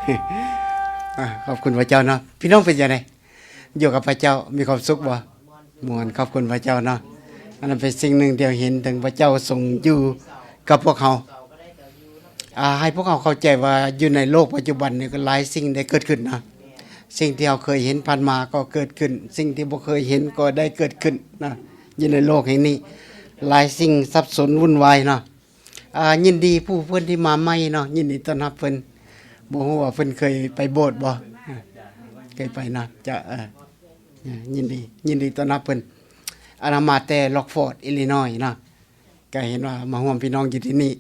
ອາ ຂອບຄຸນພະເຈົ້າເນາະ. ພີ່ນ້ອງເປັນຈັ່ງໃດ? ຢູ່ກັບພະເຈົ້າມີຄວາມສຸກບໍ່? ມ່ວນ. ຂອບຄຸນພະເຈົ້າເນາະ. ອັນນັ້ນເປັນສິ່ງໜຶ່ງທີ່ເຮົາເຫັນເຖິງພະເຈົ້າຊົງຢູ່ກັບພວກເຮົາ. ອາ ໃຫ້ພວກເຮົາເຂົ້າໃຈວ່າຢູ່ໃນໂລກປັດຈຸບັນນີ້ກໍຫຼາຍສິ່ງໄດ້ເກີດຂຶ້ນເນາະ. ສິ່ງທີ່ເຮົາເຄີຍເຫັນຜ່ານມາກໍເກີດຂຶ້ນ, ສິ່ງທີ່ບໍ່ເຄີຍເຫັນກໍໄດ້ເກີດຂຶ້ນເນາະ. ຢູ່ໃນໂລກແຫ່ງນີ້ຫຼາຍສິ່ງສັບສົນວຸ່ນວາຍເນາະ. ອາ ຍິນດີຜູ້ເພິ່ນທີ່ມາໃໝ່ເນາະ, ຍິນດີຕ້ອນຮັບເພິ່ນ. ບໍ່ຮູ້ວ່າເພິ່ນເຄີຍໄປໂບດບໍ່? ເຄີຍໄປເນາະ. ຈະ ເອີ ຍິນດີ ຍິນດີຕ້ອນຮັບເພິ່ນ. ອາດຕະມາແຕ່ Rockford Illinois ເນາະ. ກະເຫັນວ່າມາຮ່ວມພີ່ນ້ອງຢູ່ທີ່ນີ້,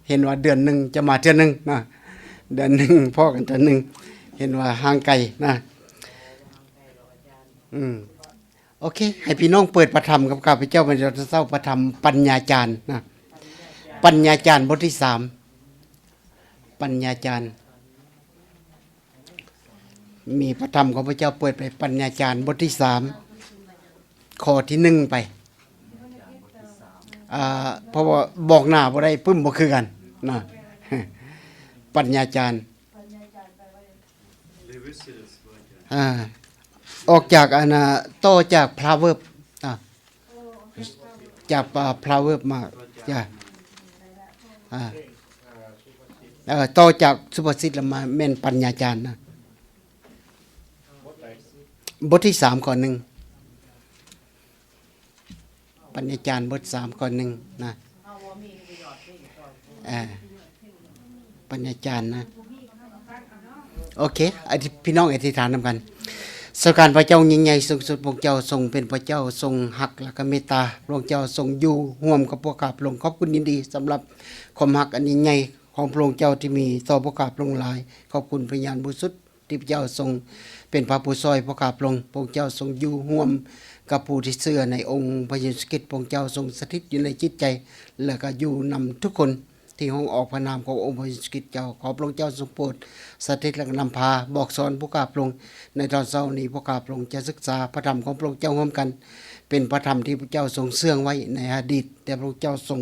ເຫັນວ່າເດືອນໜຶ່ງຈະມາເທື່ອໜຶ່ງນະ, ເດືອນໜຶ່ງພໍ້ກັນເທື່ອໜຶ່ງ, ເຫັນວ່າຫ່າງໄກນະ. ອືມ ໂອເຄ, ໃຫ້ພີ່ນ້ອງເປີດພະທຳກັບຂ້າພະເຈົ້າ ເປັນຕອນເຊົ້າ, ພະທຳປັນຍາຈານນະ, ປັນຍາຈານບົດທີສາມ, ປັນຍາຈານ. ມີພະທຳຂອງພະເຈົ້າເປີດໄປປັນຍາຈານບົດທີສາມ ຂໍ້ທີໜຶ່ງໄປ. ອ່າ ເພາະວ່າບອກໜ້າບໍ່ໄດ້ ປຶ້ມບໍ່ຄືກັນນະ. ປັນຍາຈານ ອ່າ ອອກຈາກອັນນ່າ ຕໍ່ຈາກ Proverb ອ່າ ຈາກ Proverb ມາ ຈາກ ອ່າ ເອີ ຕໍ່ຈາກສຸພາສິດລະມາແມ່ນປັນຍາຈານນະ. ບົດທີສາມ ຂໍ້ໜຶ່ງ, ປັນຍາຈານບົດສາມ ຂໍ້ໜຶ່ງນະ. ເອີ ປັນຍາຈານນະ. ໂອເຄ, ອະທິ ພີ່ນ້ອງອະທິຖານນຳກັນ. ສະຖານພະເຈົ້າຍິ່ງໃຫຍ່ສູງສຸດ, ພະອົງເຈົ້າຊົງເປັນພະເຈົ້າຊົງຮັກ ແລະ ກະເມດຕາ, ພະອົງເຈົ້າຊົງຢູ່ຮ່ວມກັບພວກຂ້າພະອົງ. ຂອບຄຸນຍິນດີສຳລັບຄວາມຮັກອັນຍິ່ງໃຫຍ່ຂອງພະອົງເຈົ້າທີ່ມີຕໍ່ພວກຂ້າພະອົງຫຼາຍ. ຂອບຄຸນພະວິນຍານບໍລິສຸດ ທີ່ພະເຈົ້າຊົງເປັນພະຜູ້ຊ່ອຍພວກຂ້າພະອົງ. ພະອົງເຈົ້າຊົງຢູ່ຮ່ວມກັບຜູ້ທີ່ເຊື່ອໃນອົງພະເຢຊູຄຣິດ. ພະອົງເຈົ້າຊົງສະຖິດຢູ່ໃນຈິດໃຈ ແລະ ກໍຢູ່ນຳທຸກຄົນ ທີ່ຮ້ອງອອກພະນາມຂອງອົງພະເຢຊູຄຣິດເຈົ້າ. ຂໍພະອົງເຈົ້າຊົງໂປດສະຖິດ ແລະ ນຳພາ, ບອກສອນພວກຂ້າພະອົງ. ໃນຕອນເຊົ້ານີ້ ພວກຂ້າພະອົງຈະສຶກສາພະທຳຂອງພະອົງເຈົ້າຮ່ວມກັນ, ເປັນພະທຳທີ່ພະເຈົ້າຊົງເຊື່ອງໄວ້ໃນອະດີດ, ແຕ່ພະອົງເຈົ້າຊົງ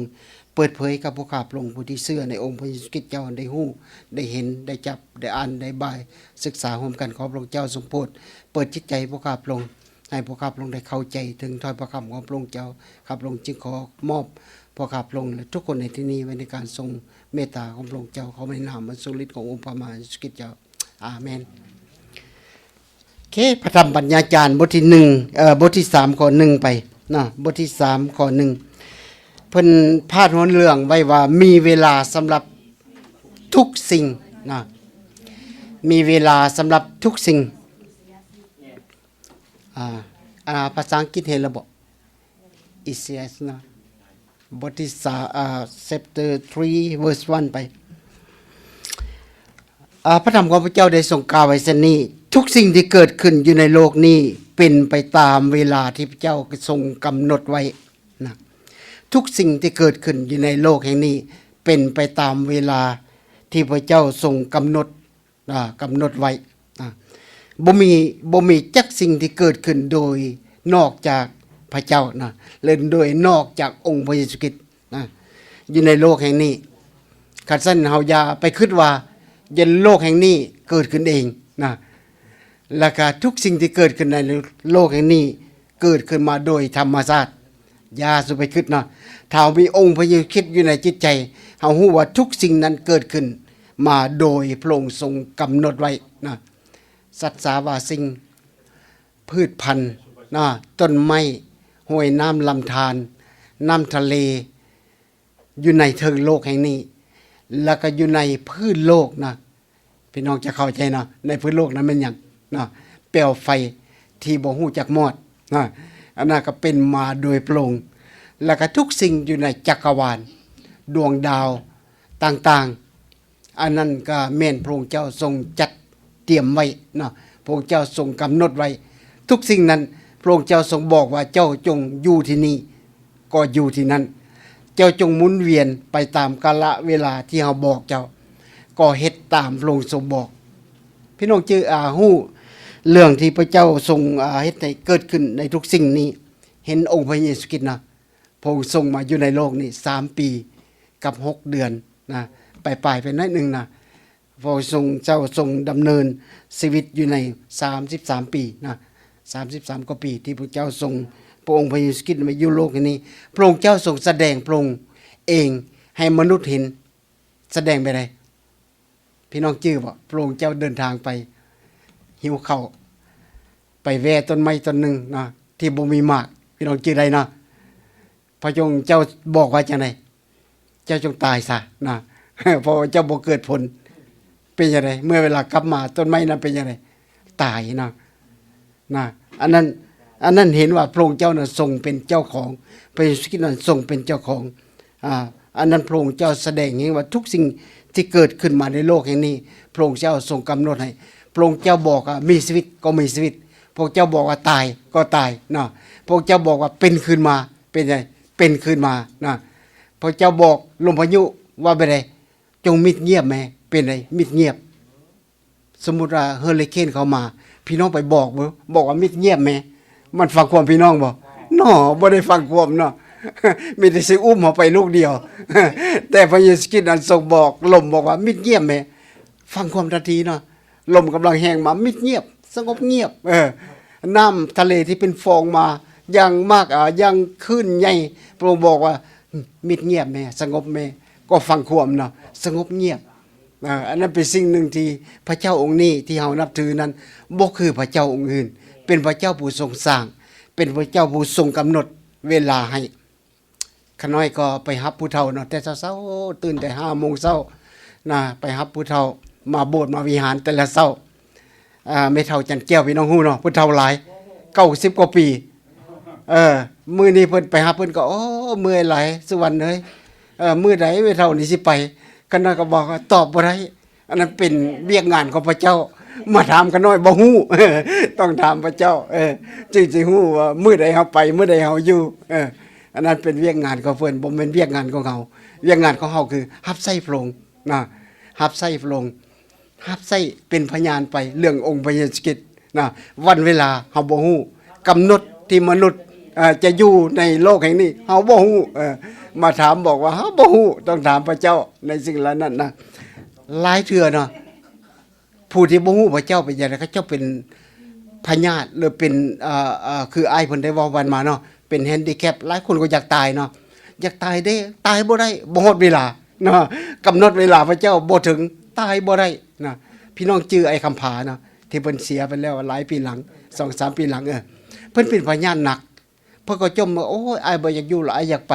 ເປີດເຜີຍກັບພວກຂ້າພະອົງ ຜູ້ທີ່ເຊື່ອໃນອົງພະເຢຊູຄຣິດເຈົ້າ ໄດ້ຮູ້, ໄດ້ເຫັນ, ໄດ້ຈັບ, ໄດ້ອ່ານ, ໄດ້ບາຍ, ສຶກສາຮ່ວມກັນ. ຂໍພະອົງເຈົ້າຊົງໂປດເປີດຈິດໃຈພວກຂ້າພະອົງ, ໃຫ້ພວກຂ້າພະອົງໄດ້ເຂົ້າໃຈເຖິງຖ້ອຍພະຄຳຂອງພະອົງເຈົ້າ. ຂ້າພະອົງຈຶ່ງຂໍມອບພວກຂ້າພະອົງ ແລະ ທຸກຄົນໃນທີ່ນີ້ໄວ້ໃນການຊົງເມດຕາຂອງພະອົງເຈົ້າ. ຂໍໃນນາມອັນຊົງລິດຂອງອົງພະມາເຢຊູຄຣິດເຈົ້າ. ອາເມນ. ໂອເຄ, ພະທຳປັນຍາຈານບົດທີໜຶ່ງ, ເອີ, ບົດທີສາມ ຂໍ້ໜຶ່ງໄປເນາະ, ບົດທີສາມ ຂໍ້ໜຶ່ງ. ເພິ່ນພາດຫົວເລື່ອງໄວ້ວ່າ ມີເວລາສຳລັບທຸກສິ່ງເນາະ, ມີເວລາສຳລັບທຸກສິ່ງ. ອາ, ອາ, ພາສາອັງກິດເຫັນແລ້ວບໍ່? Ecclesiastes ນະ, ບົດທີສາມ, ອາ, chapter three verse one ໄປ. ອາ, ພະທຳຂອງພະເຈົ້າໄດ້ຊົງກ່າວໄວ້ເຊັ່ນນີ້, ທຸກສິ່ງທີ່ເກີດຂຶ້ນຢູ່ໃນໂລກນີ້ເປັນໄປຕາມເວລາທີ່ພະເຈົ້າຊົງກຳນົດໄວ້ນະ. ທຸກສິ່ງທີ່ເກີດຂຶ້ນຢູ່ໃນໂລກແຫ່ງນີ້ເປັນໄປຕາມເວລາທີ່ພະເຈົ້າຊົງກຳນົດ ອາ ກຳນົດໄວ້ນະ. ບໍ່ມີ, ບໍ່ມີຈັກສິ່ງທີ່ເກີດຂຶ້ນໂດຍນອກຈາກພະເຈົ້ານະ ແລະ ໂດຍນອກຈາກອົງພະເຢຊູຄຣິດນະ ຢູ່ໃນໂລກແຫ່ງນີ້. ຄັນຊັ້ນເຮົາຢ່າໄປຄິດວ່າ ເປັນໂລກແຫ່ງນີ້ເກີດຂຶ້ນເອງນະ. ແລ້ວກະທຸກສິ່ງທີ່ເກີດຂຶ້ນໃນໂລກແຫ່ງນີ້ເກີດຂຶ້ນມາໂດຍທຳມະຊາດ. ຢ່າສູ່ໄປຄິດເນາະ. ຖ້າເຮົາມີອົງພະເຢຊູຄຣິດຢູ່ໃນຈິດໃຈ, ເຮົາຮູ້ວ່າທຸກສິ່ງນັ້ນເກີດຂຶ້ນມາໂດຍພະອົງຊົງກຳນົດໄວ້ນະ. ສັດສາວາສິ່ງ, ພືດພັນນະ, ຕົ້ນໄມ້, ຫ້ວຍນ້ຳລຳທານ, ນ້ຳທະເລ, ຢູ່ໃນເທິງໂລກແຫ່ງນີ້ ແລ້ວກໍຢູ່ໃນພື້ນໂລກນະ. ພີ່ນ້ອງຈະເຂົ້າໃຈເນາະ, ໃນພື້ນໂລກນັ້ນແມ່ນຫຍັງເນາະ? ເປວໄຟທີ່ບໍ່ຮູ້ຈັກມອດນະ, ອັນນັ້ນກໍເປັນມາໂດຍພະອົງ. ແລ້ວກໍທຸກສິ່ງຢູ່ໃນຈັກກະວານ, ດວງດາວຕ່າງໆ, ອັນນັ້ນກໍແມ່ນພະອົງເຈົ້າຊົງຈັດຕຽມໄວ້ເນາະ, ພະອົງເຈົ້າຊົງກຳນົດໄວ້. ທຸກສິ່ງນັ້ນ ພະອົງເຈົ້າຊົງບອກວ່າ ເຈົ້າຈົ່ງຢູ່ທີ່ນີ້ ກໍຢູ່ທີ່ນັ້ນ. ເຈົ້າຈົ່ງໝູນວຽນໄປຕາມກາລະເວລາທີ່ເຮົາບອກເຈົ້າ, ກໍເຮັດຕາມພະອົງຊົງບອກ. ພີ່ນ້ອງຈື່ ອາ ຮູ້ເລື່ອງທີ່ພະເຈົ້າຊົງ ອາ ເຮັດໃຫ້ເກີດຂຶ້ນໃນທຸກສິ່ງນີ້, ເຫັນອົງພະເຢຊູຄຣິດນະ, ພະອົງຊົງມາຢູ່ໃນໂລກນີ້ສາມປີກັບຫົກເດືອນນະ, ປາຍໆ ໄປໜ້ອຍໜຶ່ງນະ. ພະອົງເຈົ້າຊົງດຳເນີນຊີວິດຢູ່ໃນສາມສິບສາມປີນະ, ສາມສິບສາມກວ່າປີທີ່ພະເຈົ້າຊົງ, ພະອົງພະເຢຊູຄຣິດມາຢູ່ໂລກແຫ່ງນີ້, ພະອົງເຈົ້າຊົງສະແດງພະອົງເອງໃຫ້ມະນຸດເຫັນ. ສະແດງແບບໃດ? ພີ່ນ້ອງຈື່ບໍ່? ພະອົງເຈົ້າເດີນທາງໄປຫິວເຂົ້າ, ໄປແວ່ຕົ້ນໄມ້ຕົ້ນໜຶ່ງນະ ທີ່ບໍ່ມີໝາກ, ພີ່ນ້ອງຈື່ໄດ້ເນາະ. ພະອົງເຈົ້າບອກວ່າຈັ່ງໃດ? ເຈົ້າຈົ່ງຕາຍຊະນະ, ເພາະວ່າເຈົ້າບໍ່ເກີດຜົນ. ເປັນຈັ່ງໃດ? ເມື່ອເວລາກັບມາ ຕົ້ນໄມ້ນັ້ນເປັນຈັ່ງໃດ? ຕາຍເນາະ. ນະ ອັນນັ້ນ, ອັນນັ້ນເຫັນວ່າພະອົງເຈົ້ານັ້ນຊົງເປັນເຈົ້າຂອງ, ພະເຢຊູຄຣິດນັ້ນຊົງເປັນເຈົ້າຂອງ. ອາ ອັນນັ້ນພະອົງເຈົ້າສະແດງເຫັນວ່າທຸກສິ່ງທີ່ເກີດຂຶ້ນມາໃນໂລກແຫ່ງນີ້ ພະອົງເຈົ້າຊົງກຳນົດໃຫ້. ພະອົງເຈົ້າບອກວ່າມີຊີວິດກໍມີຊີວິດ, ພະອົງເຈົ້າບອກວ່າຕາຍກໍຕາຍເນາະ, ພະອົງເຈົ້າບອກວ່າເປັນຄືນມາ, ເປັນໃດ? ເປັນຄືນມານະ. ພະເຈົ້າບອກລົມພາຍຸວ່າແບບໃດ? ຈົ່ງມິດງຽບແມ້, ເປັນໃດ? ມິດງຽບ. ສົມມຸດວ່າເຮີຣິເຄນເຂົ້າມາ, ພີ່ນ້ອງໄປບອກເບິ່ງ, ບອກວ່າມິດງຽບແມ້, ມັນຟັງຄວາມພີ່ນ້ອງບໍ່? ເນາະ, ບໍ່ໄດ້ຟັງຄວາມເນາະ, ມີແຕ່ຊິອຸ້ມເຮົາໄປລູກດຽວ. ແຕ່ພະເຢຊູຄຣິດນັ້ນຊົງບອກລົມ, ບອກວ່າມິດງຽບແມ້, ຟັງຄວາມທັນທີເນາະ. ລົມກຳລັງແຮງມາ, ມິດງຽບ, ສະຫງົບງຽບ. ເອີ ນ້ຳທະເລທີ່ເປັນຟອງມາຢ່າງມາກ, ອາ ຢ່າງຄື້ນໃຫຍ່, ພະອົງບອກວ່າ ມິດງຽບແມ້, ສະຫງົບແມ້, ກໍຟັງຄວາມເນາະ, ສະຫງົບງຽບ. ເອີ ອັນນັ້ນເປັນສິ່ງໜຶ່ງທີ່ພະເຈົ້າອົງນີ້ທີ່ເຮົານັບຖືນັ້ນ ບໍ່ຄືພະເຈົ້າອົງອື່ນ, ເປັນພະເຈົ້າຜູ້ຊົງສ້າງ, ເປັນພະເຈົ້າຜູ້ຊົງກຳນົດເວລາໃຫ້. ຂ້ານ້ອຍກໍໄປຮັບຜູ້ເຖົ້າເນາະ, ແຕ່ເຊົ້າໆ, ຕື່ນແຕ່ຫ້າໂມງເຊົ້ານະ, ໄປຮັບຜູ້ເຖົ້າມາໂບດມາວິຫານແຕ່ລະເຊົ້າ. ອາ ແມ່ເຖົ້າຈັນແກ້ວ, ພີ່ນ້ອງຮູ້ເນາະ, ຜູ້ເຖົ້າຫຼາຍ, ເກົ້າສິບກວ່າປີ. ເອີ ມື້ນີ້ເພິ່ນໄປຮັບເພິ່ນກໍ ໂອ້ ເມື່ອຍຫຼາຍ ສຸວັນເອີຍ, ເອີ ມື້ໃດແມ່ເຖົ້ານີ້ຊິໄປ? ຂ້ານ້ອຍກໍບອກວ່າຕອບບໍ່ໄດ້, ອັນນັ້ນເປັນວຽກງານຂອງພະເຈົ້າ, ມາຖາມຂ້ານ້ອຍບໍ່ຮູ້, ຕ້ອງຖາມພະເຈົ້າ ເອີ ຈຶ່ງຊິຮູ້ວ່າມື້ໃດເຮົາໄປ, ມື້ໃດເຮົາຢູ່. ເອີ ອັນນັ້ນເປັນວຽກງານຂອງເພິ່ນ, ບໍ່ແມ່ນວຽກງານຂອງເຮົາ. ວຽກງານຂອງເຮົາຄືຮັບໃຊ້ພະອົງນະ, ຮັບໃຊ້ພະອົງ. ຮັບໃຊ້ເປັນພະຍານໄປເລື່ອງອົງພະເຢຊູຄຣິດນະ. ວັນເວລາເຮົາບໍ່ຮູ້, ກຳນົດທີ່ມະນຸດ ເອີ ຈະຢູ່ໃນໂລກແຫ່ງນີ້ເຮົາບໍ່ຮູ້. ເອີ ມາຖາມບອກວ່າເຮົາບໍ່ຮູ້, ຕ້ອງຖາມພະເຈົ້າໃນສິ່ງເຫຼົ່ານັ້ນນະ. ຫຼາຍເທື່ອເນາະ ຜູ້ທີ່ບໍ່ຮູ້ພະເຈົ້າເປັນຈັ່ງໃດ, ເຂົາເຈົ້າເປັນພະຍາດ ຫຼື ເປັນ ເອີ ເອີ ຄືອ້າຍເພິ່ນໄດ້ເວົ້າຜ່ານມາເນາະ, ເປັນແຮນດີແຄັບ, ຫຼາຍຄົນກໍຢາກຕາຍເນາະ, ຢາກຕາຍເດ້, ຕາຍບໍ່ໄດ້, ບໍ່ຮອດເວລາເນາະ, ກຳນົດເວລາພະເຈົ້າບໍ່ເຖິງ, ຕາຍບໍ່ໄດ້ນະ. ພີ່ນ້ອງຈື່ອ້າຍຄຳຜາເນາະ ທີ່ເພິ່ນເສຍໄປແລ້ວຫຼາຍປີຫຼັງ, ສອງສາມປີຫຼັງ, ເອີ ເພິ່ນເປັນພະຍາດໜັກ. ເພິ່ນກໍຈົ່ມວ່າ ໂອ້ຍ ອ້າຍບໍ່ຢາກຢູ່ລະ, ອ້າຍຢາກໄປ.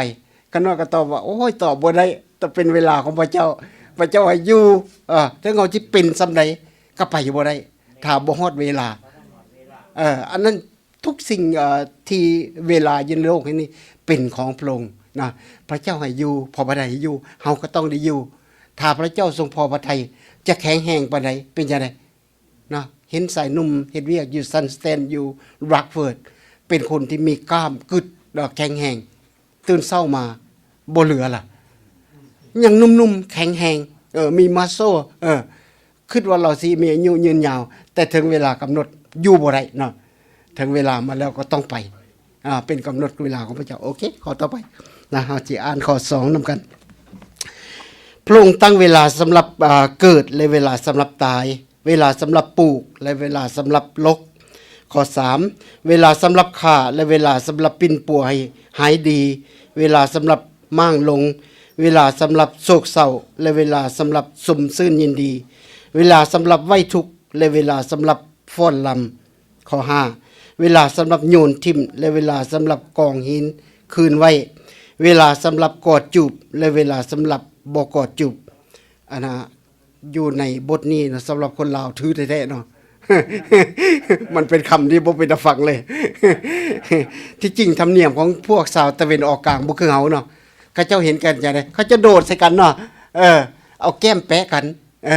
ຂ້ານ້ອຍກໍຕອບວ່າ ໂອ້ຍ ຕອບບໍ່ໄດ້, ຕ້ອງເປັນເວລາຂອງພະເຈົ້າ, ພະເຈົ້າໃຫ້ຢູ່, ເອີ ເຖິງເຮົາຊິເປັນສ່ຳໃດກໍໄປບໍ່ໄດ້ ຖ້າບໍ່ຮອດເວລາ. ເອີ ອັນນັ້ນ ທຸກສິ່ງ ເອີ ທີ່ເວລາຢູ່ໃນໂລກແຫ່ງນີ້ເປັນຂອງພະອົງນະ. ພະເຈົ້າໃຫ້ຢູ່, ພໍພະໄທໃຫ້ຢູ່, ເຮົາກໍຕ້ອງໄດ້ຢູ່. ຖ້າພະເຈົ້າຊົງພໍພະໄທ ຈະແຂງແຮງປານໃດ, ເປັນຈັ່ງໃດເນາະ? ເຫັນຊາຍໜຸ່ມເຮັດວຽກຢູ່ Sunstand ຢູ່ Rockford ເປັນຄົນທີ່ມີກ້າມກຶດ ແລະ ແຂງແຮງ. ຕື່ນເຊົ້າມາບໍ່ເຫຼືອລະ, ຍັງໜຸ່ມໆ ແຂງແຮງ, ເອີ ມີ muscle, ເອີ ຄິດວ່າລາວຊິມີອາຍຸຍືນຍາວ, ແຕ່ເຖິງເວລາກຳນົດຢູ່ບໍ່ໄດ້ເນາະ, ເຖິງເວລາມາແລ້ວກໍຕ້ອງໄປ, ອາ ເປັນກຳນົດເວລາຂອງພະເຈົ້າ. ໂອເຄ, ຂໍ້ຕໍ່ໄປນະ, ເຮົາຊິອ່ານຂໍ້ສອງນຳກັນ. ພະອົງຕັ້ງເວລາສຳລັບ ອາ ເກີດ ແລະ ເວລາສຳລັບຕາຍ, ເວລາສຳລັບປູກ ແລະ ເວລາສຳລັບລົກ. ຂໍ້ສາມ ເວລາສຳລັບຂ້າ ແລະ ເວລາສຳລັບປິ່ນປົວໃຫ້ຫາຍດີ, ເວລາສຳລັບມ້າງລົງ, ເວລາສຳລັບໂສກເສົ້າ ແລະ ເວລາສຳລັບຊົມຊື່ນຍິນດີ, ເວລາສຳລັບໄວ້ທຸກ ແລະ ເວລາສຳລັບຟ້ອນລຳ. ຂໍ້ຫ້າ ເວລາສຳລັບໂຍນຖິ້ມ ແລະ ເວລາສຳລັບກອງຫີນຄືນໄວ້, ເວລາສຳລັບກອດຈູບ ແລະ ເວລາສຳລັບບໍ່ກອດຈູບ. ອັນນະ ຢູ່ໃນບົດນີ້ນະ ສຳລັບຄົນລາວຖືແທ້ໆເນາະ, ມັນເປັນຄຳທີ່ບໍ່ເປັນຕາຟັງເລີຍ. ທີ່ຈິງທຳນຽມຂອງພວກຊາວຕາເວັນອອກກາງບໍ່ຄືເຮົາເນາະ, ເຂົາເຈົ້າເຫັນກັນຈັ່ງໃດ ເຂົາຈະໂດດໃສ່ກັນເນາະ, ເອີ ເອົາແກ້ມແປະກັນ, ເອີ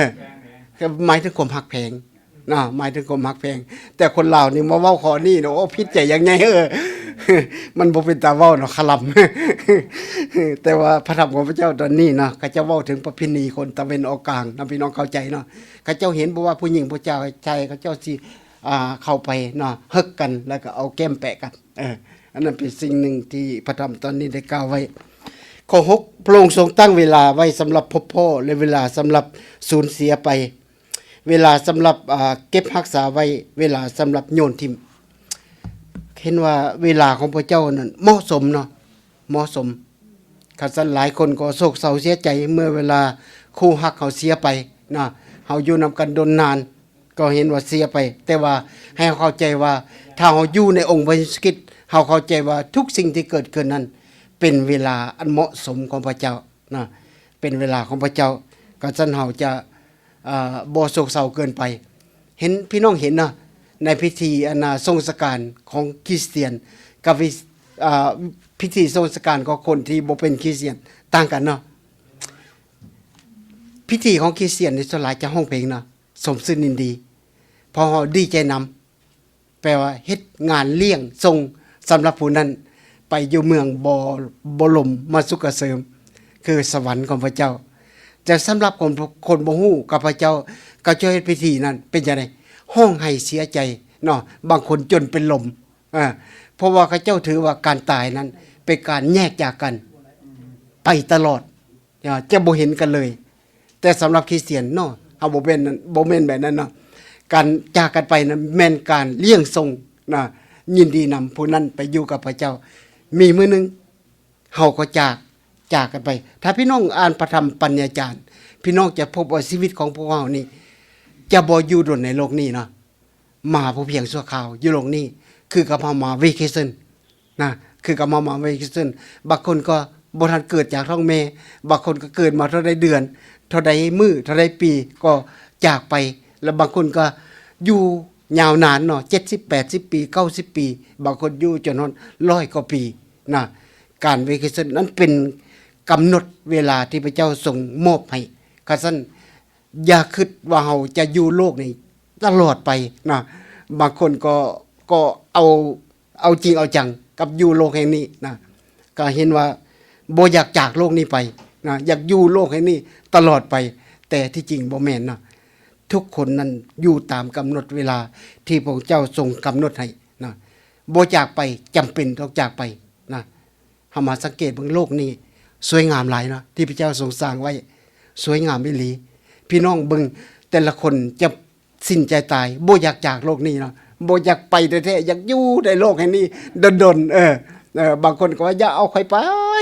ໝາຍເຖິງຄວາມຮັກແພງເນາະ, ໝາຍເຖິງຄວາມຮັກແພງ. ແຕ່ຄົນລາວນີ້ມາເວົ້າຂໍ້ນີ້ເນາະ, ໂອ້ ຜິດໃຈຢ່າງໃຫຍ່, ເອີ ມັນບໍ່ເປັນຕາເວົ້າເນາະ, ຄະລຳ. ແຕ່ວ່າພະທຳຂອງພະເຈົ້າຕອນນີ້ເນາະ, ເຂົາເຈົ້າເວົ້າເຖິງປະເພນີຄົນຕາເວັນອອກກາງເນາະ, ພີ່ນ້ອງເຂົ້າໃຈເນາະ. ເຂົາເຈົ້າເຫັນບໍ່ວ່າຜູ້ຍິງຜູ້ຊາຍ ເຂົາເຈົ້າຊິ ອ່າ ເຂົ້າໄປເນາະ ຮັກກັນ ແລ້ວກໍເອົາແກ້ມແປະກັນ. ເອີ ອັນນັ້ນເປັນສິ່ງໜຶ່ງທີ່ພະທຳຕອນນີ້ໄດ້ກ່າວໄວ້. ຂໍ້ຫົກ ພະອົງຊົງຕັ້ງເວລາໄວ້ສຳລັບພົບພໍ້ ແລະ ເວລາສຳລັບສູນເສຍໄປ, ເວລາສຳລັບ ອາ ເກັບຮັກສາໄວ້, ເວລາສຳລັບໂຍນຖິ້ມ. ເຫັນວ່າເວລາຂອງພະເຈົ້ານັ້ນເໝາະສົມເນາະ, ເໝາະສົມ. ຄັນຊັ້ນຫຼາຍຄົນກໍໂສກເສົ້າເສຍໃຈເມື່ອເວລາຄູ່ຮັກເຮົາເສຍໄປເນາະ, ເຮົາຢູ່ນຳກັນດົນນານ ກໍເຫັນວ່າເສຍໄປ, ແຕ່ວ່າໃຫ້ເຮົາເຂົ້າໃຈວ່າ ຖ້າເຮົາຢູ່ໃນອົງພະເຢຊູຄຣິດ ເຮົາເຂົ້າໃຈວ່າທຸກສິ່ງທີ່ເກີດຂຶ້ນນັ້ນ ເປັນເວລາອັນເໝາະສົມຂອງພະເຈົ້ານະ, ເປັນເວລາຂອງພະເຈົ້າ. ກະຊັ້ນເຮົາຈະ ເອີ ບໍ່ໂສກເສົ້າເກີນໄປ. ເຫັນ ພີ່ນ້ອງເຫັນເນາະ ໃນພິທີອັນນ່າ ສົ່ງສະການຂອງຄຣິສຕຽນ ກັບ ເອີ ພິທີສົ່ງສະການຂອງຄົນທີ່ບໍ່ເປັນຄຣິສຕຽນ ຕ່າງກັນເນາະ. ພິທີຂອງຄຣິສຕຽນນີ້ ສ່ວນຫຼາຍຈະຮ້ອງເພງເນາະ ຊົມຊື່ນຍິນດີ ເພາະເຮົາດີໃຈນຳ, ແປວ່າເຮັດງານລ້ຽງສົ່ງສຳລັບຜູ້ນັ້ນໄປຢູ່ເມືອງບໍ່ ບໍ່ລົມມາສຸກກະເສີມ ຄືສະຫວັນຂອງພະເຈົ້າ. ແຕ່ສຳລັບຄົນ ຄົນບໍ່ຮູ້ກັບພະເຈົ້າ ເຂົາເຈົ້າເຮັດພິທີນັ້ນເປັນຈັ່ງໃດ? ຮ້ອງໄຫ້ເສຍໃຈເນາະ, ບາງຄົນຈົນເປັນລົມ ເອີ ເພາະວ່າເຂົາເຈົ້າຖືວ່າການຕາຍນັ້ນເປັນການແຍກຈາກກັນໄປຕະຫຼອດ. ຈະ ຈະບໍ່ເຫັນກັນເລີຍ. ແຕ່ສຳລັບຄຣິສຕຽນເນາະ ເຮົາບໍ່ແມ່ນ ບໍ່ແມ່ນແບບນັ້ນເນາະ. ການຈາກກັນໄປນັ້ນແມ່ນການລ້ຽງສົ່ງນະ, ຍິນດີນຳຜູ້ນັ້ນໄປຢູ່ກັບພະເຈົ້າ. ມີມື້ໜຶ່ງເຮົາກໍຈາກ ຈາກກັນໄປ. ຖ້າພີ່ນ້ອງອ່ານພະທຳປັນຍາຈານ ພີ່ນ້ອງຈະພົບວ່າຊີວິດຂອງພວກເຮົານີ້ຈະບໍ່ຢູ່ດົນໃນໂລກນີ້ເນາະ. ມາພຽງຊົ່ວຄາວຢູ່ໂລກນີ້ ຄືກັບເຮົາມາເວເຄຊັນນະ, ຄືກັບເຮົາມາເວເຄຊັນ. ບາງຄົນກໍບໍ່ທັນເກີດຈາກທ້ອງແມ່, ບາງຄົນກໍເກີດມາເທົ່າໃດເດືອນ ເທົ່າໃດມື້ ເທົ່າໃດປີ ກໍຈາກໄປ. ແລະ ບາງຄົນກໍຢູ່ຍາວນານເນາະ ເຈັດສິບ ແປດສິບປີ ເກົ້າສິບປີ, ບາງຄົນຢູ່ຈົນຮອດຮ້ອຍກວ່າປີນະ. ການເວເຄຊັນນັ້ນເປັນກຳນົດເວລາທີ່ພະເຈົ້າຊົງມອບໃຫ້. ຄັນຊັ້ນ ຢ່າຄິດວ່າເຮົາຈະຢູ່ໂລກນີ້ຕະຫຼອດໄປນະ. ບາງຄົນກໍ ກໍເອົາ ເອົາຈິງເອົາຈັງກັບຢູ່ໂລກແຫ່ງນີ້ນະ, ກໍເຫັນວ່າບໍ່ຢາກຈາກໂລກນີ້ໄປນະ, ຢາກຢູ່ໂລກແຫ່ງນີ້ຕະຫຼອດໄປ. ແຕ່ທີ່ຈິງບໍ່ແມ່ນນະ, ທຸກຄົນນັ້ນຢູ່ຕາມກຳນົດເວລາທີ່ພະເຈົ້າຊົງກຳນົດໃຫ້ນະ. ບໍ່ຈາກໄປ ຈຳເປັນຕ້ອງຈາກໄປນະ. ເຮົາມາສັງເກດເບິ່ງໂລກນີ້ສວຍງາມຫຼາຍເນາະ ທີ່ພະເຈົ້າຊົງສ້າງໄວ້ ສວຍງາມອີ່ຫຼີ. ພີ່ນ້ອງເບິ່ງ ແຕ່ລະຄົນຈະສິ້ນໃຈຕາຍ ບໍ່ຢາກຈາກໂລກນີ້ເນາະ, ບໍ່ຢາກໄປແທ້ໆ ຢາກຢູ່ໃນໂລກແຫ່ງນີ້ດົນໆ. ເອີ ເອີ ບາງຄົນກໍວ່າ ຢ່າເອົາຂ້ອຍໄປ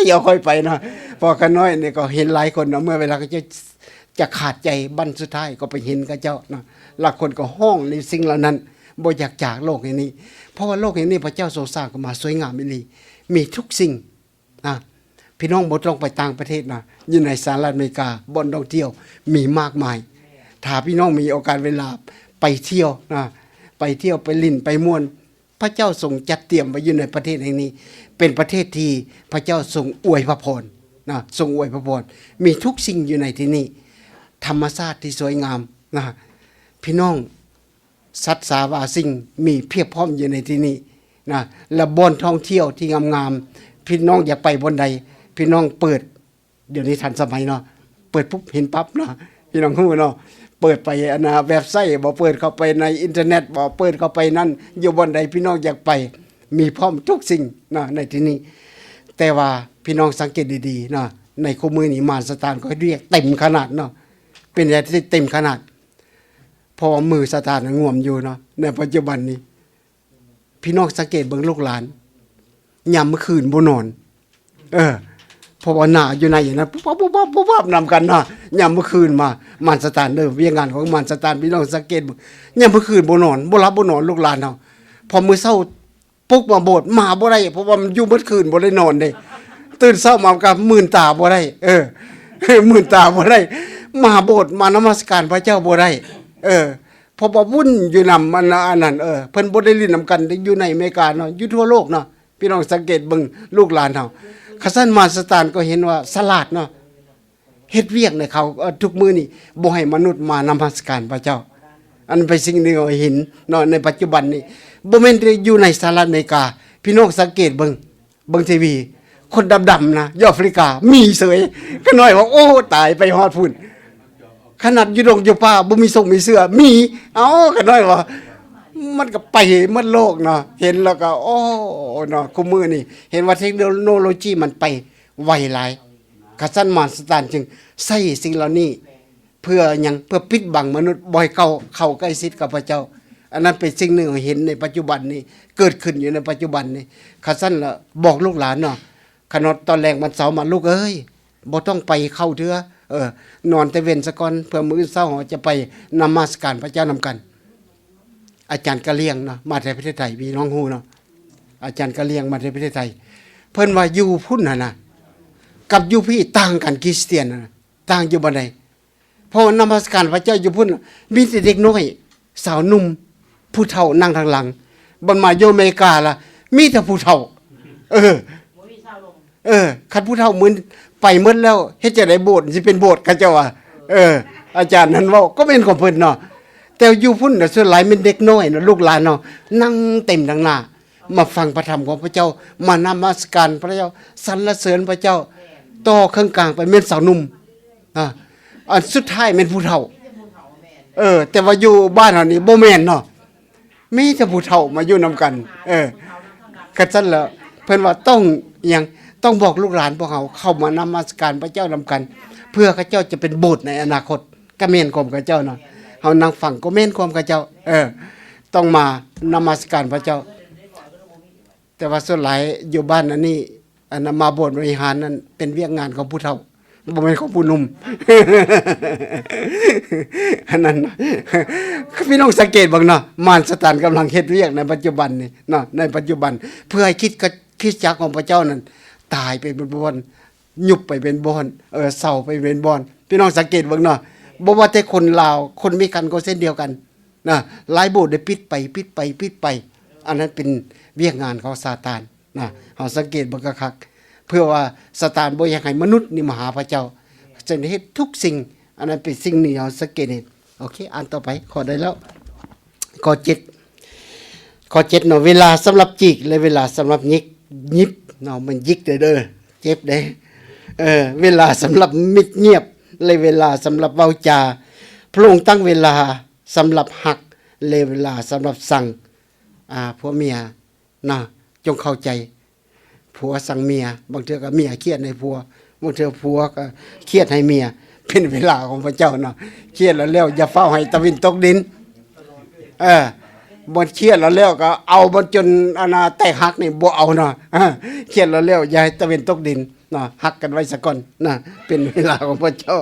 ຢ່າເອົາຂ້ອຍໄປເນາະ. ເພາະຂ້ານ້ອຍນີ້ກໍເຫັນຫຼາຍຄົນເນາະ ເມື່ອເວລາເຂົາຈະ ຈະຂາດໃຈບັ້ນສຸດທ້າຍ ກໍໄປເຫັນເຂົາເຈົ້າເນາະ. ລະຄົນກໍຮ້ອງໃນສິ່ງເຫຼົ່ານັ້ນ ບໍ່ຢາກຈາກໂລກແຫ່ງນີ້ ເພາະວ່າໂລກແຫ່ງນີ້ພະເຈົ້າຊົງສ້າງຂຶ້ນມາສວຍງາມອີ່ຫຼີ ມີທຸກສິ່ງນະ. ພີ່ນ້ອງບໍ່ຕ້ອງໄປຕ່າງປະເທດນະ, ຢູ່ໃນສະຫະລັດອາເມລິກາ ບ່ອນທ່ອງທ່ຽວມີມາກມາຍ. ຖ້າພີ່ນ້ອງມີໂອກາດເວລາໄປທ່ຽວນະ, ໄປທ່ຽວ ໄປຫຼິ້ນ ໄປມ່ວນ, ພະເຈົ້າຊົງຈັດຕຽມໄວ້ຢູ່ໃນປະເທດແຫ່ງນີ້ ເປັນປະເທດທີ່ພະເຈົ້າຊົງອວຍພະພອນນະ, ຊົງອວຍພະພອນ. ມີທຸກສິ່ງຢູ່ໃນທີ່ນີ້, ທຳມະຊາດທີ່ສວຍງາມນະ. ພີ່ນ້ອງ ສັດສາວາສິ່ງມີພຽບພ້ອມຢູ່ໃນທີ່ນີ້ນະ, ແລະ ບ່ອນທ່ອງທ່ຽວທີ່ງາມໆ ພີ່ນ້ອງຢາກໄປບ່ອນໃດ ພີ່ນ້ອງເປີດ. ດຽວນີ້ທັນສະໄໝເນາະ, ເປີດປຸບເຫັນປັບເນາະ, ພີ່ນ້ອງຮູ້ເນາະ. ເປີດໄປອັນນ່າ ເວັບໄຊບໍ ເປີດເຂົ້າໄປໃນອິນເຕີເນັດບໍ ເປີດເຂົ້າໄປນັ້ນ ຢູ່ບ່ອນໃດພີ່ນ້ອງຢາກໄປ ມີພ້ອມທຸກສິ່ງເນາະໃນທີ່ນີ້. ແຕ່ວ່າພີ່ນ້ອງສັງເກດດີໆເນາະ, ໃນຄູ່ມື້ນີ້ມານຊາຕານກໍເຮັດວຽກເຕັມຂະໜາດເນາະ. ເປັນຫຍັງທີ່ເຕັມຂະໜາດ? ເພາະວ່າມືຊາຕານງວມຢູ່ເນາະ ໃນປັດຈຸບັນນີ້. ພີ່ນ້ອງສັງເກດເບິ່ງລູກຫຼານ ຍາມມື້ຄືນບໍ່ນອນ. ເອີ ເພາະວ່າໜ້າຢູ່ໃນນັ້ນ ປຸບປັບ ປຸບປັບ ປຸບປັບນຳກັນນະ. ຍາມມື້ຄືນມາ ມານຊາຕານເດີ ວຽກງານຂອງມານຊາຕານ ພີ່ນ້ອງສັງເກດເບິ່ງ ຍາມມື້ຄືນບໍ່ນອນ ບໍ່ຫຼັບບໍ່ນອນ ລູກຫຼານເຮົາ. ພໍມື້ເຊົ້າ ປຸກມາໂບດມາບໍ່ໄດ້ ເພາະວ່າມັນຢູ່ໝົດຄືນບໍ່ໄດ້ນອນເດ້. ຕື່ນເຊົ້າມາກໍມື່ນຕາບໍ່ໄດ້ ເອີ ມື່ນຕາບໍ່ໄດ້ ມາໂບດມານະມັດສະການພະເຈົ້າບໍ່ໄດ້ ເອີ ເພາະວ່າວຸ້ນຢູ່ນຳອັນ ອັນນັ້ນ ເອີ ເພິ່ນບໍ່ໄດ້ຫຼິ້ນນຳກັນ ຢູ່ໃນອາເມລິກາເນາະ ຢູ່ທົ່ວໂລກເນາະ. ພີ່ນ້ອງສັງເກດເບິ່ງລູກຫຼານເຮົາ ຄັນຊັ້ນມານຊາຕານກໍເຫັນວ່າສະຫຼາດເນາະ. ເຮັດວຽກໃຫ້ເຂົາ ເອີ ທຸກມື້ນີ້ບໍ່ໃຫ້ມະນຸດມານະມັດສະການພະເຈົ້າ. ອັນເປັນສິ່ງທີ່ເຮົາເຫັນເນາະ ໃນປັດຈຸບັນນີ້ ບໍ່ແມ່ນແຕ່ຢູ່ໃນສະຫະລັດອາເມລິກາ. ພີ່ນ້ອງສັງເກດເບິ່ງ ເບິ່ງທີວີ ຄົນດຳໆນະ ຢູ່ອາຟຣິກາມີເສີຍ. ຂ້ານ້ອຍວ່າ ໂອ້ ຕາຍ ໄປຮອດພຸ້ນ. ຂະໜາດຢູ່ດົງຢູ່ປ່າບໍ່ມີຊົງມີເສື້ອມີ. ເອົ້າ ຂ້ານ້ອຍວ່າ ມັນກໍໄປໝົດໂລກເນາະ. ເຫັນແລ້ວກໍ ໂອ້ ເນາະ ຄູ່ມື້ນີ້ເຫັນວ່າເທັກໂນໂລຈີມັນໄປໄວຫຼາຍ. ຄັນຊັ້ນມານຊາຕານຈຶ່ງໃຊ້ສິ່ງເຫຼົ່ານີ້ ເພື່ອຫຍັງ? ເພື່ອປິດບັງມະນຸດບໍ່ໃຫ້ເຂົ້າ ເຂົ້າໃກ້ຊິດກັບພະເຈົ້າ. ອັນນັ້ນເປັນສິ່ງໜຶ່ງເຮົາເຫັນໃນປັດຈຸບັນນີ້ ເກີດຂຶ້ນຢູ່ໃນປັດຈຸບັນນີ້. ຄັນຊັ້ນລະບອກລູກຫຼານເນາະ ຄັນວ່າຕອນແລງວັນເສົາມາ ລູກເອີຍ ບໍ່ຕ້ອງໄປເຂົ້າເທື່ອ ເອີ ນອນແຕ່ເວັນສາກ່ອນ ເພື່ອມື້ອື່ນເຊົ້າເຮົາຈະໄປນະມັດສະການພະເຈົ້ານຳກັນ. ອາຈານກະລ່ຽງເນາະ ມາແຕ່ປະເທດໄທ ພີ່ນ້ອງຮູ້ເນາະ ອາຈານກະລ່ຽງມາແຕ່ປະເທດໄທ ເພິ່ນວ່າຢູ່ພຸ້ນຫັ້ນນະ ກັບຢູ່ພີ້ຕ່າງກັນ ຄຣິສຕຽນນະ ຕ່າງຢູ່ບ່ອນໃດ? ເພາະວ່ານະມັດສະການພະເຈົ້າຢູ່ພຸ້ນ ມີແຕ່ເດັກນ້ອຍ ສາວໜຸ່ມ ຜູ້ເຖົ້ານັ່ງທາງຫຼັງ ບັດມາຢູ່ອາເມລິກາລະ ມີແຕ່ຜູ້ເຖົ້າ ເອີ ບໍ່ມີຊາວໜຸ່ມ ເອີ ຄັນຜູ້ເຖົ້າມື້ໄປໝົດແລ້ວ ເຮັດຈັ່ງໃດໂບດຊິເປັນໂບດ ເຂົາເຈົ້າວ່າ. ເອີ ອາຈານນັ້ນເວົ້າ ກໍແມ່ນຂອງເພິ່ນເນາະ ແຕ່ຢູ່ພຸ້ນນະ ສ່ວນຫຼາຍແມ່ນເດັກນ້ອຍເນາະ ລູກຫຼານເນາະ ນັ່ງເຕັມທັງໜ້າ ມາຟັງພະທຳຂອງພະເຈົ້າ ມານະມັດສະການພະເຈົ້າ ສັນລະເສີນພະເຈົ້າ ຕໍ່ເຄິ່ງກາງໄປແມ່ນສາວໜຸ່ມ ອາ ອັນສຸດທ້າຍແມ່ນຜູ້ເຖົ້າ. ເອີ ແຕ່ວ່າຢູ່ບ້ານເຮົານີ້ບໍ່ແມ່ນເນາະ ມີແຕ່ຜູ້ເຖົ້າມາຢູ່ນຳກັນ ເອີ ຄັນຊັ້ນລະ ເພິ່ນວ່າຕ້ອງຫຍັງ ຕ້ອງບອກລູກຫຼານພວກເຮົາເຂົ້າມານະມັດສະການພະເຈົ້ານຳກັນ ເພື່ອເຂົາເຈົ້າຈະເປັນໂບດໃນອະນາຄົດ. ກະແມ່ນຄວາມເຂົາເຈົ້າເນາະ ເຮົານັ່ງຟັງກໍແມ່ນຄວາມເຂົາເຈົ້າ ເອີ ຕ້ອງມານະມັດສະການພະເຈົ້າ. ແຕ່ວ່າສ່ວນຫຼາຍຢູ່ບ້ານອັນນີ້ ອັນນະ ມາໂບດມາວິຫານນັ້ນເປັນວຽກງານຂອງຜູ້ເຖົ້າ ບໍ່ແມ່ນຂອງຜູ້ໜຸ່ມ ອັນນັ້ນນະ ພີ່ນ້ອງສັງເກດເບິ່ງເນາະ ມານຊາຕານກຳລັງເຮັດວຽກໃນປັດຈຸບັນນີ້ເນາະ ໃນປັດຈຸບັນ ເພື່ອໃຫ້ຄຣິດ ຄຣິສຕະຈັກຂອງພະເຈົ້ານັ້ນຕາຍໄປເປັນບ່ອນ ຍຸບໄປເປັນບ່ອນ ເອີ ເຊົາໄປເປັນບ່ອນ. ພີ່ນ້ອງສັງເກດເບິ່ງເນາະ ບໍ່ວ່າແຕ່ຄົນລາວ ຄົນເມກັນກໍເຊັ່ນດຽວກັນນະ ຫຼາຍໂບດໄດ້ປິດໄປ ປິດໄປ ປິດໄປ ອັນນັ້ນເປັນວຽກງານຂອງຊາຕານນະ. ເຮົາສັງເກດເບິ່ງຄັກໆ ເພື່ອວ່າຊາຕານບໍ່ຢາກໃຫ້ມະນຸດນີ້ມາຫາພະເຈົ້າ ຈຶ່ງໄດ້ເຮັດທຸກສິ່ງ ອັນນັ້ນເປັນສິ່ງໜຶ່ງເຮົາສັງເກດເຫັນ. ໂອເຄ ອ່ານຕໍ່ໄປ ຂໍ້ໃດແລ້ວ? ຂໍ້ເຈັດ ຂໍ້ເຈັດເນາະ ເວລາສຳລັບຈີກ ແລະ ເວລາສຳລັບຫຍິກ ຫຍິບເນາະ ມັນຫຍິກເດີ້ ເຈັບເດ້ ເອີ ເວລາສຳລັບມິດງຽບ ແລະ ເວລາສຳລັບເວົ້າຈາ. ພະອົງຕັ້ງເວລາສຳລັບຮັກ ແລະ ເວລາສຳລັບຊັງ. ອາ ຜົວເມຍເນາະ ຈົ່ງເຂົ້າໃຈ ຜົວຊັງເມຍ ບາງເທື່ອກໍເມຍຄຽດໃຫ້ຜົວ ບາງເທື່ອຜົວກໍຄຽດໃຫ້ເມຍ. ເປັນເວລາຂອງພະເຈົ້າເນາະ ຄຽດແລ້ວ ແລ້ວຢ່າຟ້າວໃຫ້ຕາເວັນຕົກດິນ ເອີ ບໍ່ຄຽດແລ້ວ ແລ້ວກໍເອົາມັນຈົນ ອັນນະ ແຕກຫັກນີ້ບໍ່ເອົາເນາະ ຄຽດແລ້ວ ແລ້ວຢ່າໃຫ້ຕາເວັນຕົກດິນເນາະ ຮັກກັນໄວ້ສາກ່ອນນະ. ເປັນເວລາຂອງພະເຈົ້າ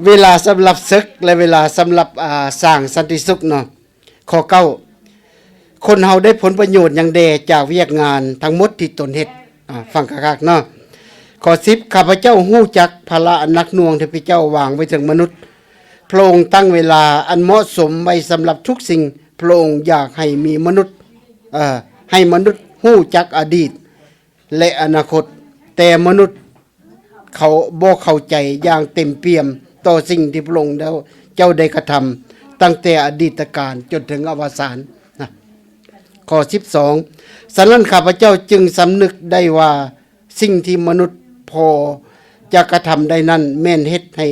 ເວລາສຳລັບເສິກ ແລະ ເວລາສຳລັບ ອາ ສ້າງສັນຕິສຸກເນາະ. ຂໍ້ເກົ້າ ຄົນເຮົາໄດ້ຜົນປະໂຫຍດຫຍັງແດ່ຈາກວຽກງານທັງໝົດທີ່ຕົນເຮັດ? ອາ ຟັງຄັກໆເນາະ. ຂໍ້ສິບ ຂ້າພະເຈົ້າຮູ້ຈັກພາລະອັນໜັກໜ່ວງທີ່ພະເຈົ້າວາງໄວ້ເທິງມະນຸດ. ພະອົງຕັ້ງເວລາອັນເໝາະສົມໄວ້ສຳລັບທຸກສິ່ງ. ພະອົງຢາກໃຫ້ມີມະນຸດ ເອີ ໃຫ້ມະນຸດຮູ້ຈັກອະດີດ ແລະ ອະນາຄົດ, ແຕ່ມະນຸດເຂົາບໍ່ເຂົ້າໃຈຢ່າງເຕັມປ່ຽມຕໍ່ສິ່ງທີ່ພະອົງເຈົ້າໄດ້ກະທຳ ຕັ້ງແຕ່ອະດີດຕະການຈົນເຖິງອະວະສານນະ. ຂໍ້ສິບສອງ ສະນັ້ນ ຂ້າພະເຈົ້າຈຶ່ງສຳນຶກໄດ້ວ່າ ສິ່ງທີ່ມະນຸດພໍຈະກະທຳໄດ້ນັ້ນ ແມ່ນເຮັດໃຫ້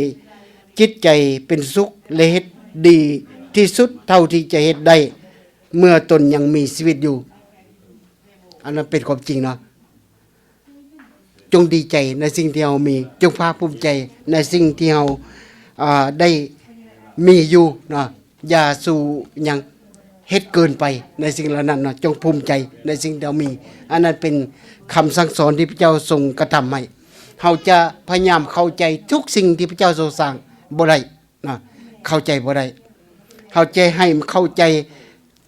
ຈິດໃຈເປັນສຸກ ແລະ ເຮັດດີທີ່ສຸດເທົ່າທີ່ຈະເຮັດໄດ້ ເມື່ອຕົນຍັງມີຊີວິດຢູ່. ອັນນັ້ນເປັນຄວາມຈິງເນາະ. ຈົ່ງດີໃຈໃນສິ່ງທີ່ເຮົາມີ, ຈົ່ງພາກພູມໃຈໃນສິ່ງທີ່ເຮົາ ອາ ໄດ້ມີຢູ່ເນາະ. ຢ່າສູ່ຫຍັງ ເຮັດເກີນໄປໃນສິ່ງເຫຼົ່ານັ້ນເນາະ. ຈົ່ງພູມໃຈໃນສິ່ງທີ່ເຮົາມີ. ອັນນັ້ນເປັນຄຳສັ່ງສອນທີ່ພະເຈົ້າຊົງກະທຳໃຫ້. ເຮົາຈະພະຍາຍາມເຂົ້າໃຈທຸກສິ່ງທີ່ພະເຈົ້າຊົງສ້າງບໍ່ໄດ້. ນະ ເຂົ້າໃຈບໍ່ໄດ້. ເຮົາຈະໃຫ້ເຂົ້າໃຈ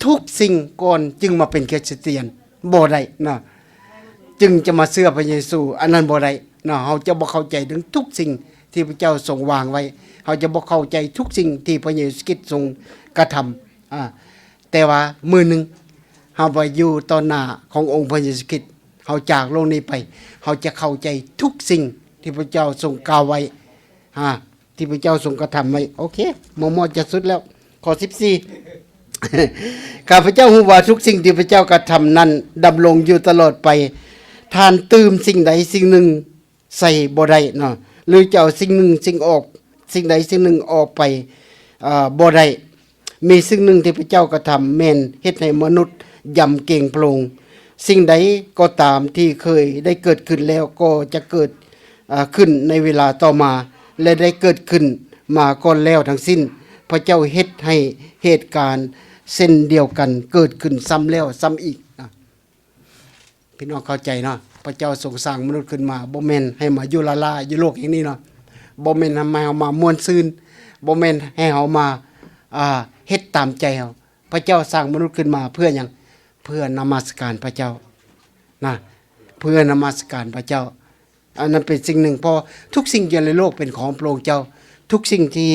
ທຸກສິ່ງກ່ອນຈຶ່ງມາເປັນຄຣິສຕຽນ ບໍ່ໄດ້ນະ, ຈຶ່ງຈະມາເຊື່ອພະເຢຊູ ອັນນັ້ນບໍ່ໄດ້ນະ. ເຮົາຈະບໍ່ເຂົ້າໃຈເຖິງທຸກສິ່ງທີ່ພະເຈົ້າຊົງວາງໄວ້, ເຮົາຈະບໍ່ເຂົ້າໃຈທຸກສິ່ງທີ່ພະເຢຊູຄຣິດຊົງກະທຳ. ອາ ແຕ່ວ່າມື້ໜຶ່ງເຮົາໄປຢູ່ຕໍ່ໜ້າຂອງອົງພະເຢຊູຄຣິດ, ເຮົາຈາກໂລກນີ້ໄປ, ເຮົາຈະເຂົ້າໃຈທຸກສິ່ງທີ່ພະເຈົ້າຊົງກ່າວໄວ້. ອາ ທີ່ພະເຈົ້າຊົງກະທຳໄວ້. ໂອເຄ ໝໍໆຈະສຸດແລ້ວ. ຂໍ້ສິບສີ່ ຂ້າພະເຈົ້າຮູ້ວ່າທຸກສິ່ງທີ່ພະເຈົ້າກະທຳນັ້ນດຳລົງຢູ່ຕະຫຼອດໄປ. ທ່ານຕື່ມສິ່ງໃດສິ່ງໜຶ່ງໃສ່ບໍ່ໄດ້ເນາະ, ຫຼືຈະເອົາສິ່ງໜຶ່ງສິ່ງອອກ ສິ່ງໃດສິ່ງໜຶ່ງອອກໄປ ເອີ ບໍ່ໄດ້. ມີສິ່ງໜຶ່ງທີ່ພະເຈົ້າກະທຳ ແມ່ນເຮັດໃຫ້ມະນຸດຢຳເກງພະອົງ. ສິ່งใดก็ตามที่เคยได้เกิดขึ้นแล้วก็จะเกิด อ่า ขึ้นในเวลาต่อมา และได้เกิดขึ้นมาก่อนแล้วทั้งสิ้น พระเจ้าเฮ็ดให้เหตุการณ์เช่นเดียวกันเกิดขึ้นซ้ำแล้วซ้ำอีกนะ พี่น้องเข้าใจเนาะ พระเจ้าทรงสร้างมนุษย์ขึ้นมา บ่แม่นให้มาอยู่ล้าๆ อยู่โลกแห่งนี้เนาะ บ่แม่นให้เฮามาม่วนซื่น บ่แม่นให้เฮามา อ่า เฮ็ดตามใจเฮา พระเจ้าสร้างมนุษย์ขึ้นมาเพื่อหยัง? เพื่อนมัสการพระเจ้านะ เพื่อนมัสการพระเจ้า อันนั้นเป็นสิ่งหนึ่ง เพราะทุกสิ่งอยู่ในโลกเป็นของพระองค์เจ้า ทุกสิ่งที่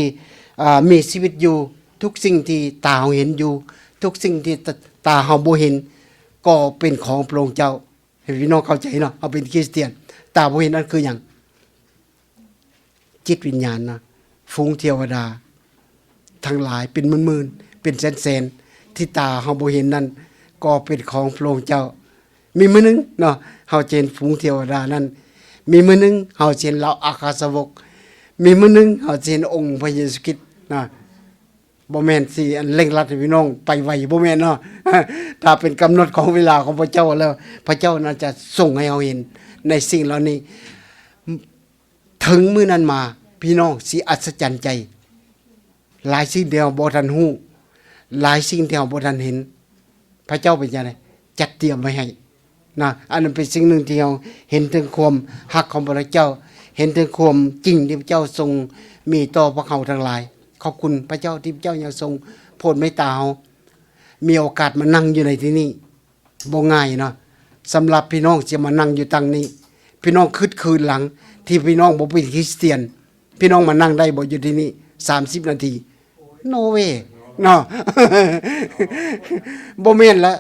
อ่า มีชีวิตอยู่ ทุกสิ่งที่ตาเฮาเห็นอยู่ ทุกสิ่งที่ต- ตาเฮาบ่เห็น ก็เป็นของพระองค์เจ้า ให้พี่น้องเข้าใจเนาะ เฮาเป็นคริสเตียน ตาบ่เห็นนั่นคือหยัง? จิตวิญญาณนะ ฝูงเทวดาทั้งหลายเป็นหมื่นๆ เป็นแสนๆ ที่ตาเฮาบ่เห็นนั่น ก็เป็นของพระองค์เจ้า มีมื้อหนึ่งเนาะ เฮาจะเห็นฝูงเทวดานั้น มีมื้อหนึ่งเฮาจะเห็นเหล่าอัครสาวก มีมื้อหนึ่งเฮาจะเห็นองค์พระเยซูคริสต์นะ บ่แม่นสิอันเร่งรัดให้พี่น้องไปไว บ่แม่นเนาะ ถ้าเป็นกำหนดของเวลาของพระเจ้าแล้ว พระเจ้าน่าจะส่งให้เฮาเห็นในสิ่งเหล่านี้ ถึงมื้อนั้นมา พี่น้องสิอัศจรรย์ใจ หลายสิ่งที่เฮาบ่ทันฮู้ หลายสิ่งที่เฮาบ่ทันเห็น พระเจ้าเป็นจั่งใด จัดเตรียมไว้ให้นะ อันนั้นเป็นสิ่งหนึ่งที่เฮาเห็นถึงความฮักของพระเจ้า เห็นถึงความจริงที่พระเจ้าทรงมีต่อพวกเฮาทั้งหลาย ขอบคุณพระเจ้าที่พระเจ้ายังทรงโผดเมตตาเฮา มีโอกาสมานั่งอยู่ในที่นี้ บ่ง่ายเนาะ สำหรับพี่น้องสิมานั่งอยู่ตังนี้ พี่น้องคิดคืนหลังที่พี่น้องบ่เป็นคริสเตียน พี่น้องมานั่งได้บ่อยู่ที่นี่ สามสิบนาที? No way เนาะ บ่แม่นละ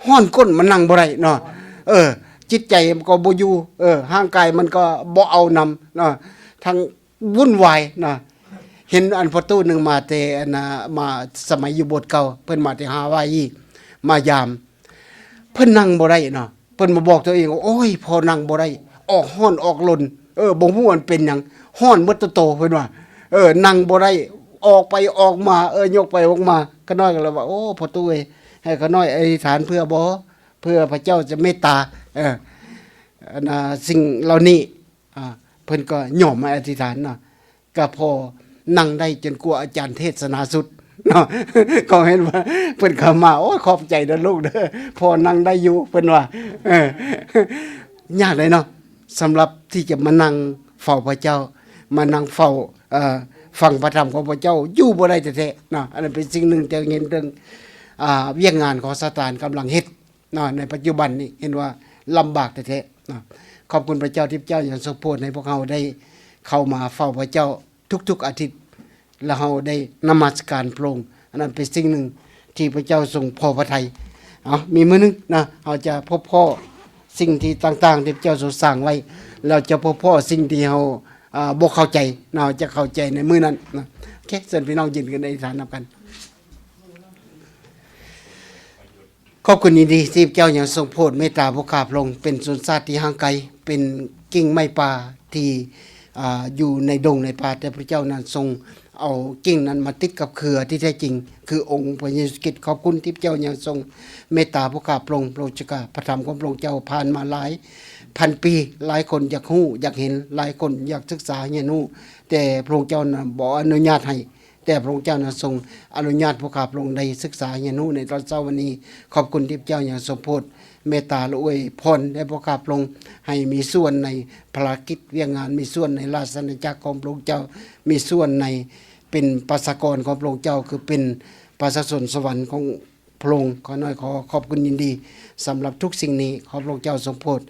ฮ้อนก้นมานั่งบ่ได้เนาะ เออ จิตใจมันก็บ่อยู่ เออ ร่างกายมันก็บ่เอานำเนาะ ทั้ง วุ่นวายนะ เห็นอันพ่อตู้หนึ่งมาแต่อันน่ะ มาสมัยอยู่โบสถ์เก่า เพิ่นมาแต่ฮาวายอี มายาม เพิ่นนั่งบ่ได้เนาะ เพิ่นมาบอกตัวเองว่า โอ้ย พ่อนั่งบ่ได้ ออกฮ้อนออกลน เออ บ่ฮู้มันเป็นหยัง ฮ้อนหมดตัวโต เพิ่นว่า เออ นั่งบ่ได้ ออกไปออกมา เออ ยกไปยกมา ข้าน้อยก็เลยว่า โอ้ พ่อตู้เอ้ย ให้ข้าน้อยอธิษฐานเพื่อบ่ เพื่อพระเจ้าจะเมตตา เออ อันน่ะ สิ่งเหล่านี้ อ่า เพิ่นก็ยอมมาอธิษฐานเนาะ ก็พอนั่งได้จนกว่าอาจารย์เทศนาสุดเนาะ ก็เห็นว่าเพิ่นเข้ามา โอ้ย ขอบใจเด้อลูกเด้อ พอนั่งได้อยู่ เพิ่นว่า เออ ยากเลยเนาะ สำหรับที่จะมานั่งเฝ้าพระเจ้า มานั่งเฝ้า เอ่อ ฟังพระธรรมของพระเจ้า อยู่บ่ได้แท้ๆ เนาะ อันนั้นเป็นสิ่งหนึ่งที่เห็นถึง อ่า เวียกงานของซาตานกำลังเฮ็ด เนาะ ในปัจจุบันนี้เห็นว่าลำบากแท้ๆ เนาะ ขอบคุณพระเจ้าที่พระเจ้ายังทรงโปรดให้พวกเราได้เข้ามาเฝ้าพระเจ้าทุกๆอาทิตย์ และเราได้นมัสการพระองค์ อันนั้นเป็นสิ่งหนึ่งที่พระเจ้าทรงพอพระทัย เอา มีมื้อหนึ่งนะ เราจะพบพ้อสิ่งที่ต่างๆที่พระเจ้าทรงสร้างไว้ เราจะพบพ้อสิ่งที่เรา อ่า บ่เข้าใจ เราจะเข้าใจในมื้อนั้นนะ โอเค เชิญพี่น้องยืนขึ้นอธิษฐานนำกัน ขอบคุณยินดีที่พระเจ้ายังทรงโปรดเมตตาพวกข้าพระองค์ เป็นชนชาติที่ห่างไกล เป็นกิ่งไม้ป่าที่ อ่า อยู่ในดงในป่า แต่พระเจ้านั้นทรงเอากิ่งนั้นมาติดกับเครือที่แท้จริง คือองค์พระเยซูคริสต์ ขอบคุณที่พระเจ้ายังทรงเมตตาพวกข้าพระองค์ พระองค์เจ้าข้า พระธรรมของพระองค์เจ้าผ่านมาหลายพันปี หลายคนอยากรู้อยากเห็น หลายคนอยากศึกษาเรียนรู้ แต่พระองค์เจ้านั้นบ่อนุญาตให้ แต่พระองค์เจ้านั้นทรงอนุญาตพวกข้าพระองค์ได้ศึกษาเรียนรู้ในตอนเช้าวันนี้ ขอบคุณที่พระเจ้ายังทรงโปรดเมตตาและอวยพรให้พวกข้าพระองค์ ให้มีส่วนในภารกิจเวียกงาน มีส่วนในราชอาณาจักรของพระองค์เจ้า มีส่วนในเป็นประชากรของพระองค์เจ้า คือเป็นประชาชนสวรรค์ของพระองค์ ข้าน้อยขอขอบคุณยินดีสำหรับทุกสิ่งนี้ ขอพระองค์เจ้าทรงโปรด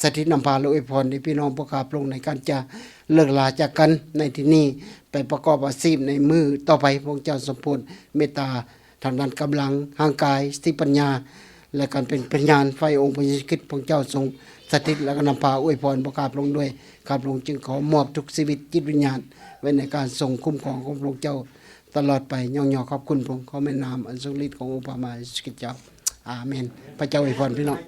สถิตนำพาและอวยพรให้พี่น้องพวกข้าพระองค์ในการจะเลิกลาจากกันในที่นี้ ไปประกอบอาชีพในมื้อต่อไป พระองค์เจ้าทรงโปรดเมตตาทางด้านกำลัง ร่างกาย สติปัญญา และการเป็นพยานฝ่ายองค์พระเยซูคริสต์ พระองค์เจ้าทรงสถิตและก็นำพาอวยพรพวกข้าพระองค์ด้วย ข้าพระองค์จึงขอมอบทุกชีวิตจิตวิญญาณไว้ในการทรงคุ้มครองของพระองค์เจ้าตลอดไป ย่องยอขอบคุณพระองค์ ขอแม่นนามอันทรงฤทธิ์ขององค์พระมหาเยซูคริสต์เจ้า อาเมน พระเจ้าอวยพรพี่น้อง